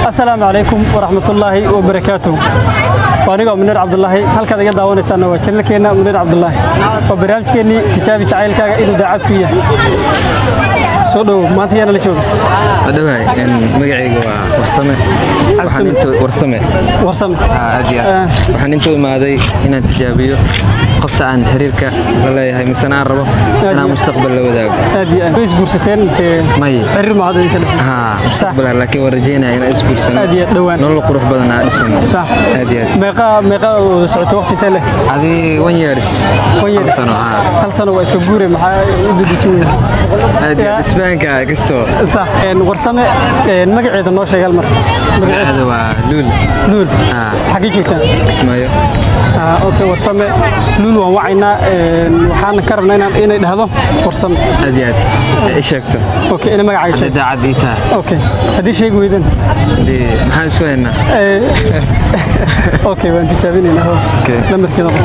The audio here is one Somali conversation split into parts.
Asalaamu calaykum waraxmatullaahi wabarakaatuh. Waa anigoo Muniir Cabdulaahi. Halkaad iga daawanaysaana waa channelkeena Muniir Cabdulaahi. Waa barnaamijkeennii tijaabi jacaylkaaga inuu daacad ku yahay. Soo dhowow, maanta yaana la jooga? Dhawahay, magacayga waa Warsame. Waxaan inta Warsame. Warsame. Aad iyo aad. Waxaan inta imaaday inaan tijaabiyo qofta aan xiriirka la leeyahay, misena aan rabo inaan mustaqbal la wadaago. Aad iyo aad. Way isguursateen mise? May. Xiriir ma hadda inta? Haa, mustaqbal, laakiin waan rajeynaya inaan isguursano. Aad iyo aad, dhowaan. Nolol qurux badan aan dhisano. Aad iyo aad. Meeqa wada socoto, waqti intee leh? Adi 1 years. 1 years. Hal sano, haa. Hal sano waa iska guure, maxaa u dedejin weyne? Aad iyo aad, isfahanka kasto. Sax. Warsame, magaceeda noo sheeg hal mar. Magaceeda waa Luul. Luul. Haa. Xaggee joogtaan? Kismaayo. Okay, Warsame, Luul waan wacaynaa. Waxaan ka rabnaa inay dhahdo Warsame. Aad iyo aad, i sheegto. Okay, ina magacaaga hadday sheeg. Daacad ii tahay. Okay, haddii sheegi weydan? Hadii maxaan isku haynaa? Okay, waan tijaabinaynaa. Okay. Lambarkeeda qor.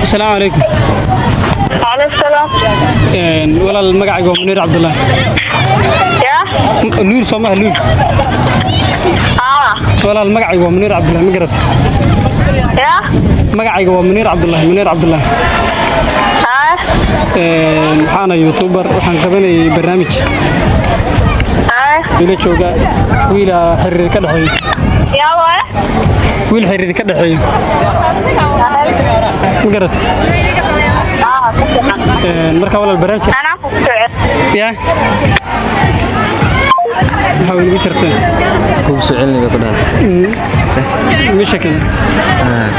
Asalaamu calaykum. عليه السلام. Walaal, magacayga waa Muniir Cabdullaahi. يا Luul soo maha, Luul? اه. Walaal, magacayga waa Muniir Cabdullaahi, ma garata? يا Magacayga waa Muniir Cabdullaahi, Muniir Cabdullaahi. ها. Waxaana youtuber, waxaan qabanayay barnaamij. ها. Wiila jooga, wiila xiriir ka dhexeeyo. يا واي. Wiil xiriir ka dhexeeyo, ma garata? اه. Marka walaal, barnaamijka انا كنت ya maxaa igu jirteen? Kugu soo celinay bay ku dhahay. Meesha kale.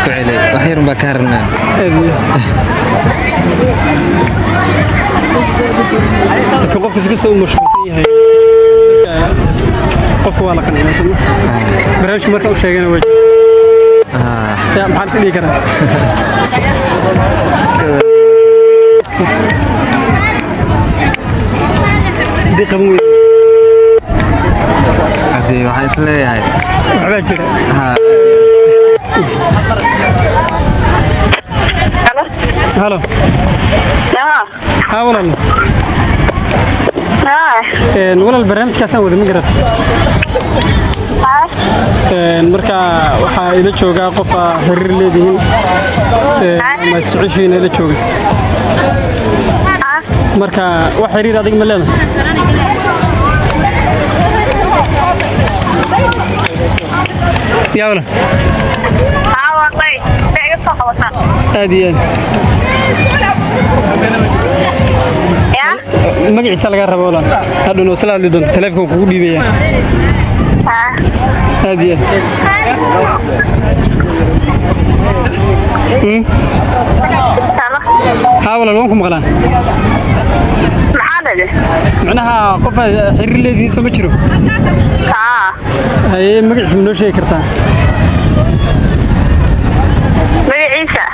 Ku celi, wax yar baa ka harnaa. Aad iyo, laakiin qofka si kasta uu mashquulsan yahay, marka qofka waa la qanciyaa soma? Barnaamijka marka u sheegana waa jirta. Ya, maxaan is dhihi karaa? Haddii qaban weydo? Haddii waxaan is leeyahay waxbaa jira. Haa. Halo. ها. Haa walaal. ها. Walaal, barnaamijkaasaan wada, ma garata? ها. Marka waxaa ila joogaa qof aa xiriir leedihiin ama isjeceshiin ila jooga. ها. Marka wax xiriir adig ma leedahay? Yaa walaal. ها والله تعرف خلاص. Aad iyo aad. يا Magaciisa laga rabo walaal, hadhow isla hadli doonto, taleefonka kugu dhiibaya. ها. Aad iyo aad. هلا. Haa walaal, waan ku maqlaa. محمد. Macnaha qof aad xiriir leedihiin soo ma jiro? ها. Haye, magaciisa ma noo sheegi kartaa? عيسى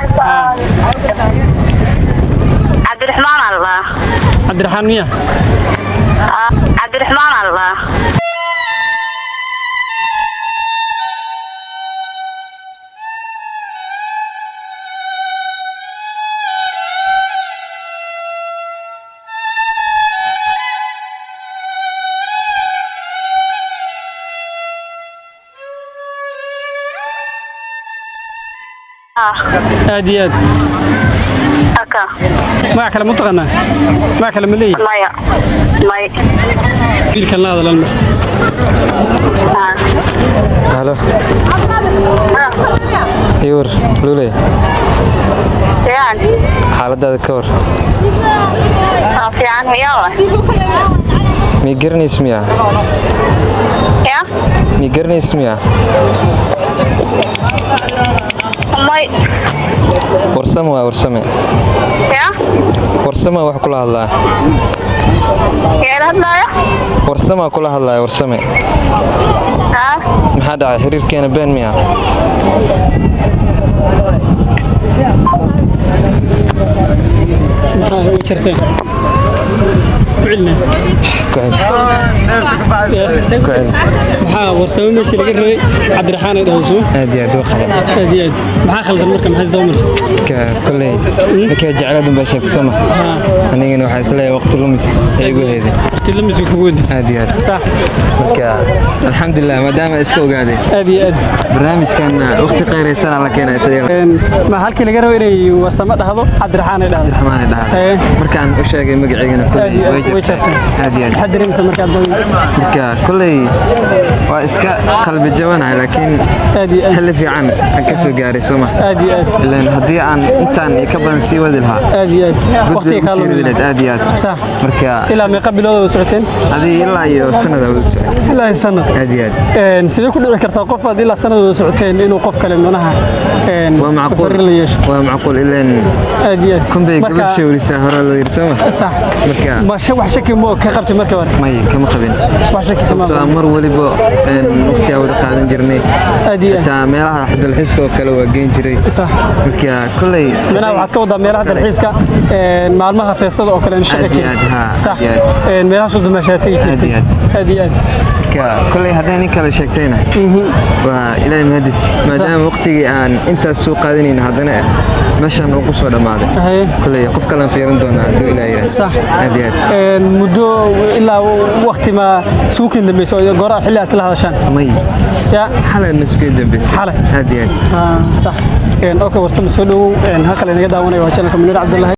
عبد الرحمن الله. Cabdiraxmaan miya? عبد الرحمن الله. Aad iyo aad. Aka. Magac kale ma taqaanaa? Magac kale ma leeyahay? Maya, may. Wiilkan la hadal mar. Halo. Ii war, Luuley. Fiican. Xaaladaada ka war. Fiican, yaa. Mii garanays miya? Ya. Mii garanays miya? May. Warsame waa Warsame. Ya. Warsame wax kula hadlaa. Yaa la hadlaaya? Warsame kula hadlaaya, Warsame. Haa. Maxaa dhacay? Xiriirkeena been miya? Maxaa ugu jarteen? Ku celinaa. Ku celi. Ku celi. Maxaa Warsame meeshii laga rabay Cabdiraxmaan ay dhahdo soo? Aad iyo aad waa qalad. Aad iyo aad. Maxaa khaldan marka? Maxay isdaba marsan? Marka kolley markaa jeclaad unbaa sheegtay, soo ma? Anigana waxaa isleeyahay waqti lumis ay igu heeday. Waqti lumis kugu wadi. Aad iyo aad. Sax. Marka alxamdulilah maadaama iska ogaaday. Aad iyo aad. Barnaamijkan waqti qayraysan la keenay isaga. Ma halkii laga rabay inay Warsame dhahdo Cabdiraxmaan ay dhahdo? Cabdiraxmaan ay dhahdo. Markaan u sheegay magaceygana Aad iyo kolley aad way jartay. Aad iyo aad. Maxaad dareemaysaa markaad Marka kolley waa iska qalbi jabanahay, laakiin Aad iyo aad. xilli fiican aan ka soo gaaray, soo ma? Aad iyo aad. Ilaan haddii aan intaan iyo ka badan sii wadi lahaa, Aad iyo aad. gudbi Waqtiga ugu kaa sii wadi lumin. lahayd. Aad iyo aad. Sax. Marka Ilaa meeqa bilood wada socoteen? adii ilaa iyo sanad wada socday. Ilaa sanad. Aad iyo aad. Sidee ku dhici kartaa qof aad ilaa sanad wada socoteen inuu qof kale micnaha Waa macquul. xiriir la yeesho? Waa macquul, ilaan Aad iyo aad. kunbay gabar shawrisaa hore loo yiri, soo ma? Sax. Marka Ma wax shaki ma ka qabtay markii hore? May, kama qabin. Wax shaki kama Sababtoo ah qabin. mar waliba waqti aan wada qaadan jirnay. Aad iyo aad. Xitaa meelaha dalxiiska oo kale waa geen jiray. Sax. Marka kolley Micnaha waxaad ka wadaa meelaha dalxiiska, maalmaha feestada oo kale in shaqo Aad iyo jirin. aad, haa, Sax. aad iyo aad. Meelahaas u dumaashaa tegi jirtay. Aad iyo. Aad iyo aad. Marka kolley hadday nin kale sheegtayna waa Ilaahay mahadis, maadaama waqtigii aan intaas soo qaadanayna haddana meeshaan uu ku soo dhammaaday. Haye. Kolley qof kalean fiirin doonaa hadduu Ilaahay yidhaahdo. Sax. Aad iyo aad. Muddo ilaa waqti ma suukin dambayso oo goor xilli aad isla hadashaan? May. Ya. Xalay nasugu dambaysay. Xalay. Aad iyo aad. Ah, sax. Okay, Warsame, soo dhowow. Halka la inaga daawanayo waa channelka Munir Cabdullaahi.